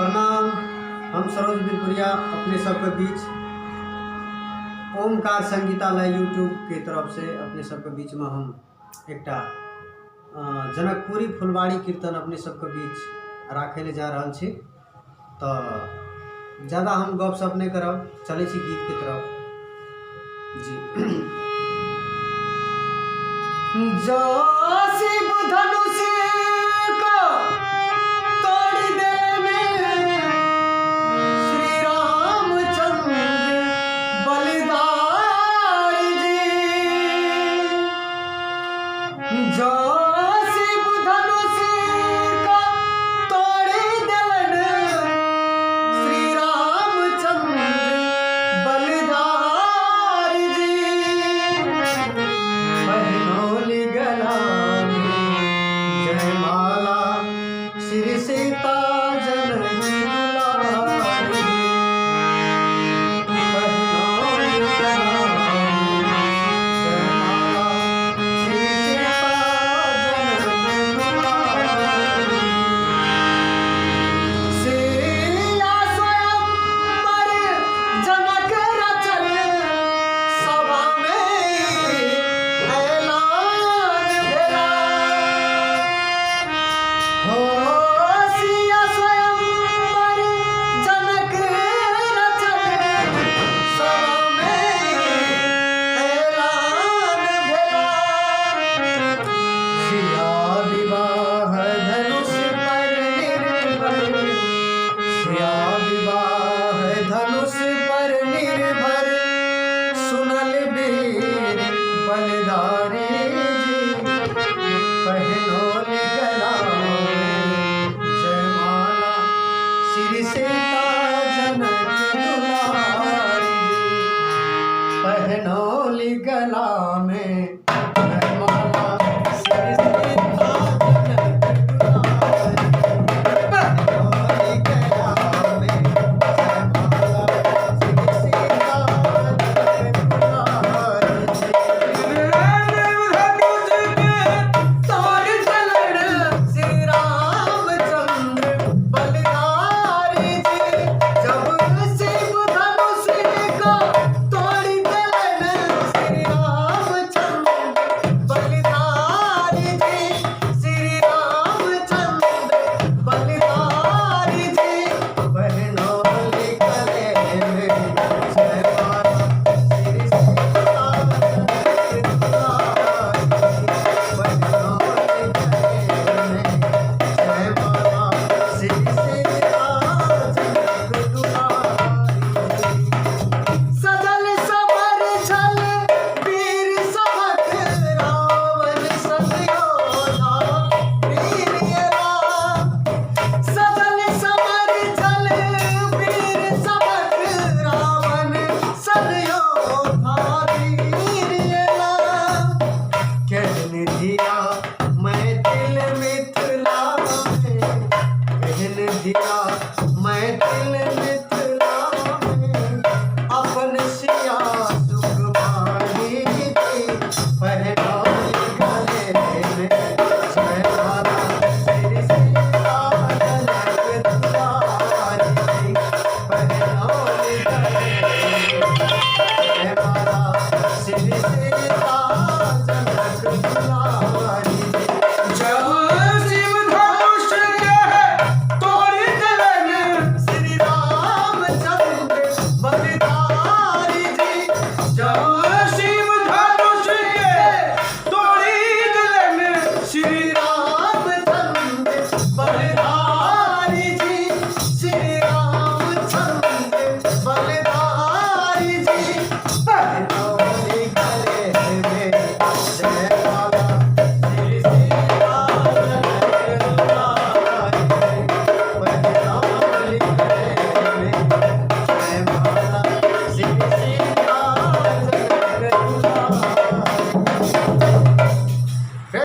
प्रणाम। हम सरोज बिलपुरिया अपने सबके बीच ओमकार संगीतालय यूट्यूब के तरफ से अपने सबके बीच में हम एकटा जनकपुरी फुलवाड़ी कीर्तन अपने सबके बीच राखै लए जा रहल छी। तऽ ज्यादा हम गपशप नहि करब, चलै छी गीतके तरफ। जी जो शिव धनुष को तोड़ देने श्री रामचंद्र बलिदारी जी, जो शिव धनुष को तोड़ देलन श्री रामचंद्र बलिदारी जी, पहनौली गला में जयमाला श्री सीता जनक दुलारी, पहनौली गला में जयमाला श्री सीता जनक दुलारी। सिया स्वयंवर जनक रचल सभा में ऐलान भेला, हो सिया स्वयंवर जनक रचल सभा में ऐलान भेला। सिया विवाह धनुष पर निर्भर, सिया विवाह धनुष पर निर्भर, सुनल वीर बलधारी जी, पहनौल गला में जयमाला श्री सीता जनक दुलारी जी, पहनौली गला में जयमाला श्री सीता जनक दुलारी, पहनौली गला में जयमाला श्री सीता जनक दुलारी जी। धनुष के तोड़ चलन श्री रामचंद्र बलिहारी जी, जब शिव धनुष को तोड़ देलन श्री रामचंद्र बलिहारी जी, श्री रामचंद्र बलिहारी जी, बहनोली गले में जयमाला श्री सीता जनक दुलारी जी, बहनोली गले में जयमाला श्री सीता जनक दुलारी जी। सजल समर छल वीर सभक रावण संग योधा वीर एला, सजल समर छल वीर सभक रावण संग योधा वीर एला। केहन धिया मैथिल मिथिला में, केहन धिया मैथिल मिथिला में, अपन सिया सुखबानी जी, पहनौली गले में जयमाला श्री सीता जनक दुलारी जी, पहनौली गले में जयमाला श्री सीता जनक दुलारी जी। जब शिव धनुष के तोड़ देलन श्री रामचंद्र बलिधारी जी, जब शिव धनुष के तोड़ देलन श्री श्री रामचंद्र बलिधारी जी, श्री रामचंद्र बलिधारी जी,